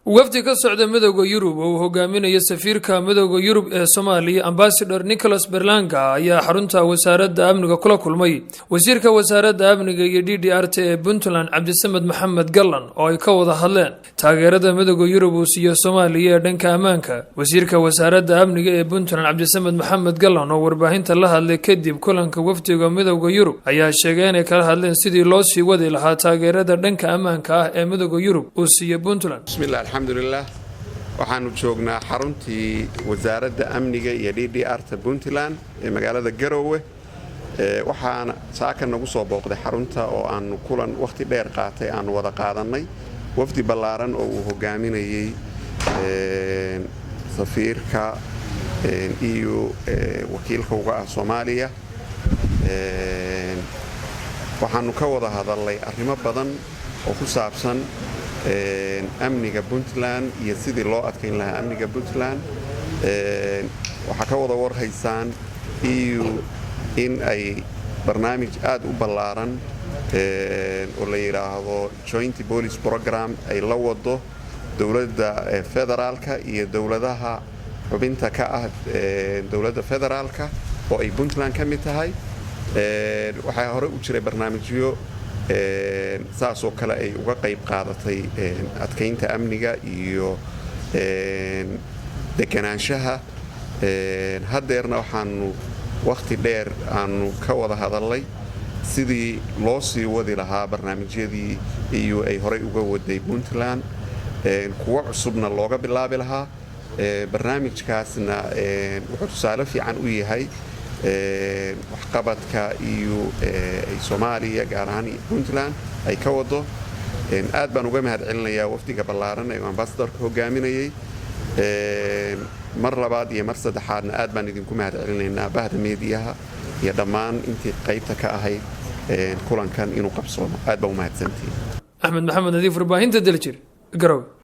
Wafdi ka socda Midowda Yurub oo uu hogaaminayo safiirka Midowda Yurub ee Soomaaliya, Ambassador Nicolas Berlanga, ayaa xarunta wasaaradda amniga kula kulmay wasiirka wasaaradda amniga iyo DDR-ta ee Puntland, Cabdisamed Maxamed Gallan, oo ay ka wada hadleen taageerada Midowda Yurub uu siiyo Soomaaliya ee dhanka ammaanka. Wasiirka wasaaradda amniga ee Puntland, Cabdisamed Maxamed Gallan, oo warbaahinta la hadlay kadib kulanka wafdiga Midowda Yurub, ayaa sheegay inay kala hadleen sidii loo sii wadi lahaa taageerada dhanka ammaanka ah ee Midowda Yurub uu siiyo Puntland. Bismillah, alxamdulilah. Waxaanu joognaa xaruntii wasaaradda amniga iyo DDR-ta Puntland ee magaalada Garowe. Waxaana saaka nagu soo booqday xarunta oo aanu kulan wakhti dheer qaatay aanu wada qaadannay wafdi ballaaran oo uu hogaaminayey safiirka EU wakiilka uga ah Soomaaliya. Waxaanu ka wada hadalnay arrimo badan oo ku saabsan amniga Puntland iyo sidii loo adkayn lahaa amniga Puntland. Waxaa ka wada warhaysaan EU in ay barnaamij aad u ballaaran oo la yidhaahdo Joint Police Program ay la wado dowladda federaalka iyo dowladaha xubinta ka ah dowladda federaalka oo ay Puntland ka mid tahay. Waxaa hore u jiray barnaamijyo saasoo kale ay uga qayb qaadatay adkaynta amniga iyo deganaanshaha. Haddeerna waxaanu wakhti dheer aanu ka wada hadalnay sidii loo sii wadi lahaa barnaamijyadii EU ay horey uga waday Puntland, kuwo cusubna looga bilaabi lahaa. Barnaamijkaasna wuxuu tusaale fiican u yahay waxqabadka iyo ay Soomaaliya, gaar ahaan Puntland, ay ka wado. Aad baan uga mahad celinayaa wafdiga ballaaran ee ambassadorka hogaaminayay. Mar labaad iyo mar saddexaadna aad baan idinku mahad celinaynaa, bahda meediyaha iyo dhammaan intii qaybta ka ahayd kulankan inuu qabsoomo. Aad baa u mahadsantihiin. Axmed Maxamed Nadiif, warbaahinta Daljir, Garowe.